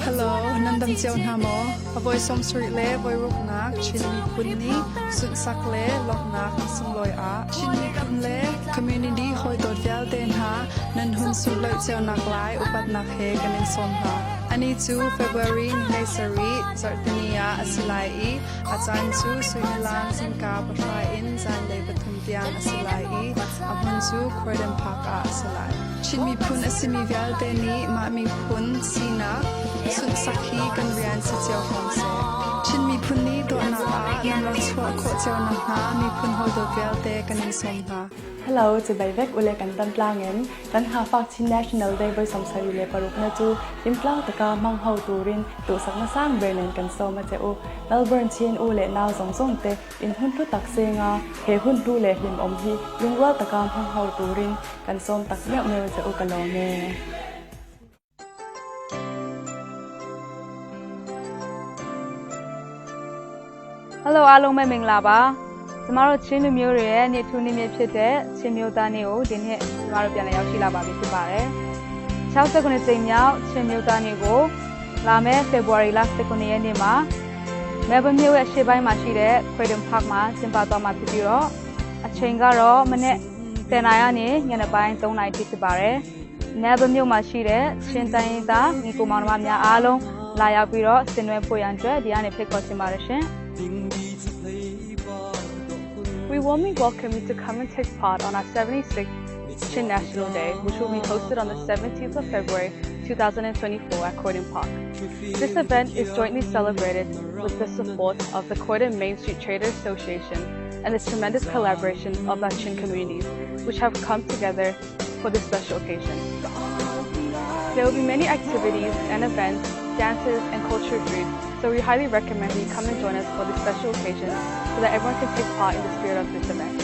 Hello, nan dam cio hna maw? A voi 70 le voi ruknak Chin miphun nih sunhsak le lawmhnak sunglawi ah Chin miphun le community hawidawt vialte hna nan hun sunhlawih cionak lai upatnak he kan in sawm hna. Ani cu February ni 17 zarhtini ah a si lai i a caan cu suimilam zingka pahra in zanlei pathum tiang a si lai i a hmun cu Croydon Park ah a si lai. Chin miphun a simi vialte nih mah miphun sinak sunhsak hi kan rian si cio hram seh. Chin miphun nih dawtnak ah nan rak chuah khawh cio nakhnga miphun hawi vialte kan in sawm hna. Hello, chibai vek ule kan tan tlang in kan hafak Chin National Day voi 76 na chu imtlang taka mang ho turin tu sakna sang ber nen kan sawm a che u. Melbourne Chin u le nau zong zong te in hun hlu tak senga he hun hlu le hlim om hi lungrual taka hmang ho turin kan sawm tak meuh meuh che u ka lawm e. Hello အားလုံးပဲမင်္ဂလာပါကျမတို့ချင်းလူမျိုးတွေရဲ့နေ့ထူးနေ့မြတ်ဖြစ်တဲ့ချင်းမျိုးသားနေ့ကိုဒီနေ့ကျမတို့ပြန်လည်ရောက်ရှိလာပါပြီဖြစ်ပါတယ်69ကြိမ်မြောက်ချင်းမျိုးသားနေ့ကိုလာမယ့် February လ19ရက်နေ့မှာ Melbourne မြို့ရဲ့အရှေ့ပိုင်းမှာရှိတဲ့ Croydon Park မှာကျင်းပသွားမှာဖြစ်ပြီးတော့အချိန်ကတော့မနေ့10နာရီကနေညနေပိုင်း3နာရီထိဖြစ်ပါတယ်။ Melbourne မြို့မှာရှိတဲ့ချင်းတိုင်းရင်းသားညီကိုမောင်နှမများအားလုံးလာရောက်ပြီးတော့ဆင်နွှဲဖို့ရန်အတွက်ဒီကနေဖိတ်ခေါ်ချင်ပါတယ်ရှင်။ We warmly welcome you to come and take part on our 76th Chin National Day, which will be hosted on the 17th of February 2024 at Croydon Park. This event is jointly celebrated with the support of the Croydon Main Street Traders Association and the tremendous collaboration of our Chin communities, which have come together for this special occasion. There will be many activities and events, dances, and cultural food, so we highly recommend that you come and join us for this special occasion so that everyone can take part in the spirit of this event.